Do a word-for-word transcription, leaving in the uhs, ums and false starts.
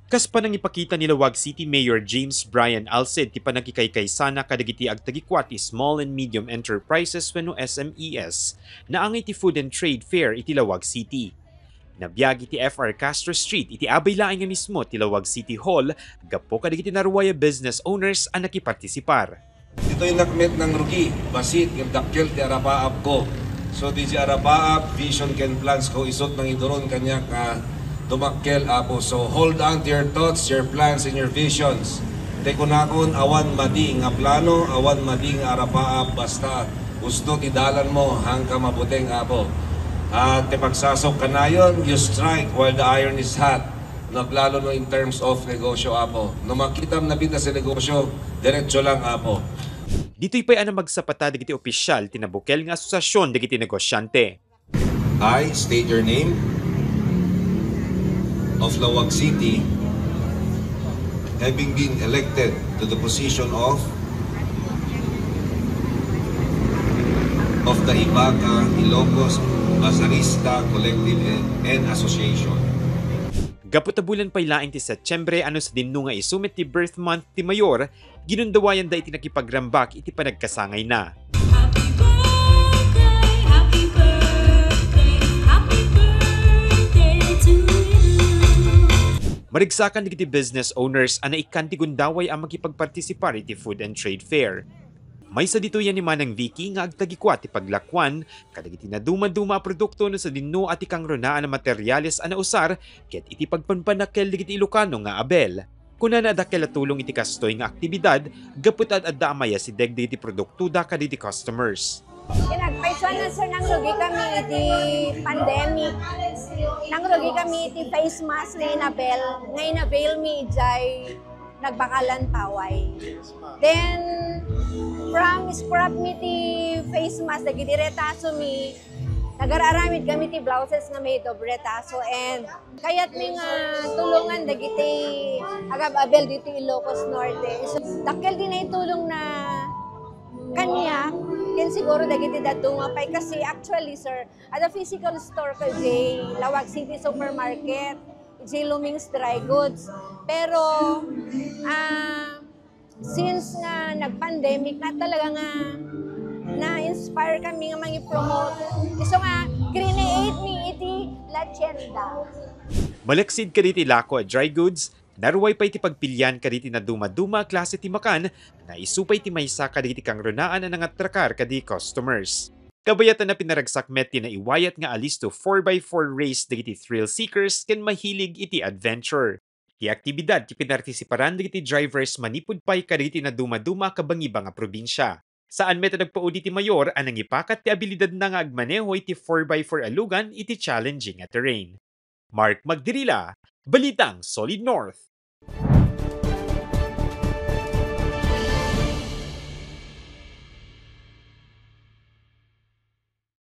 Kas panangipakita ni Laoag City Mayor James Brian Alcid ti panagkikaykaysana kadagiti agtagikua ti small and medium enterprises wenno S M Es, naangay ti Food and Trade Fair iti Laoag City. Nabiag iti F R Castro Street iti abay laeng nga mismo ti Laoag City Hall gapu kadagiti naruay a business owners a nakipartisipar. Ditoy nakmet nangrugi, bassit, ngem dakkel ti arapaap ko. So, diay arapaap, vision ken plans ko, isut' nangiduron kaniak nga dumakkel, Apo. So, hold on to your thoughts, your plans, and your visions. Tay kunakon, awan madi nga plano, awan madi nga arapaap, basta husto ti dalanmo, haan ka mabuteng, Apo. At ti pagsasok kanayon, you strike while the iron is hot. No, aglalo no in terms of negosyo, Apo. No makitam napita sa negosyo, diretso lang, Apo. Ditoy pay a namagsapata dagiti opisyal ti nabukel nga asosiasion dagiti negosyante. I state your name, of Laoag City, having been elected to the position of of the Ibaka Ilocos Bazarista Collective and, and Association. Gapu ta bulan pay laeng ti Setyembre, ano sadinno nga isu met ti birth month ti mayor, ginundawayanda iti nakipagrambak iti panagkasangayna. Happy birthday, happy birthday, happy birthday to you. Marigsakan dagiti business owners a naikkan ti gundaway a makipagpartisipar iti Food and Trade Fair. Maysa ditoy ni Manang Vicky nga agtagikua ti paglakuan kadagiti naduma-duma a produkto no sadinno a ti kangrunaan a materyales a nausar ket iti pagpampanakkel dagiti Ilocano nga abel. Kunana a dakkel a tulong iti kastoy nga aktibidad gapu ta ad-adda a mayasideg dagiti produktoda kadagiti customers. Nagpaysuan na, sir, nangrugi kami iti pandemic. Nangrugi kami iti face mask nga inabel, nga inabel mi idiay nagbakalan paway. Then, from scrap mi ti face mask, dagiti retaso mi, nagararamid kami ti blouses nga made of retaso, and kayat mi nga tulongan dagiti agab-abel diti Ilocos Norte. So, dakkel ti naitulong na kaniak, ken siguro dagiti dadduma pay kasi actually, sir, at the physical store ko, J Laoag City Supermarket, J Luming's Dry Goods. Pero, ah, since nga nag-pandemic na, talaga nga na-inspire kami nga mangi-promote. Isu nga, create mi iti La Tienda. Malaksid kaditi lako a dry goods, naruay pay ti pagpilian kaditi naduma-duma a klase ti makan, nga isu pay ti maysa kadagiti kangrunaan a nangatrakar kadagiti customers. Kabayatan a pinaragsak met ti naiwayat nga Alisto four by four race dagiti thrill seekers ken mahilig iti adventure. Ti aktibidad ti pinartisiparan dagiti drivers manipud pay kadagiti naduma-duma a kabangiba nga probinsia. Saan met a nagpaudi ti mayor a nangipakat ti abilidadna nga agmaneho iti four by four a lugan iti challenging a terrain. Mark Magdirila, Balitang Solid North.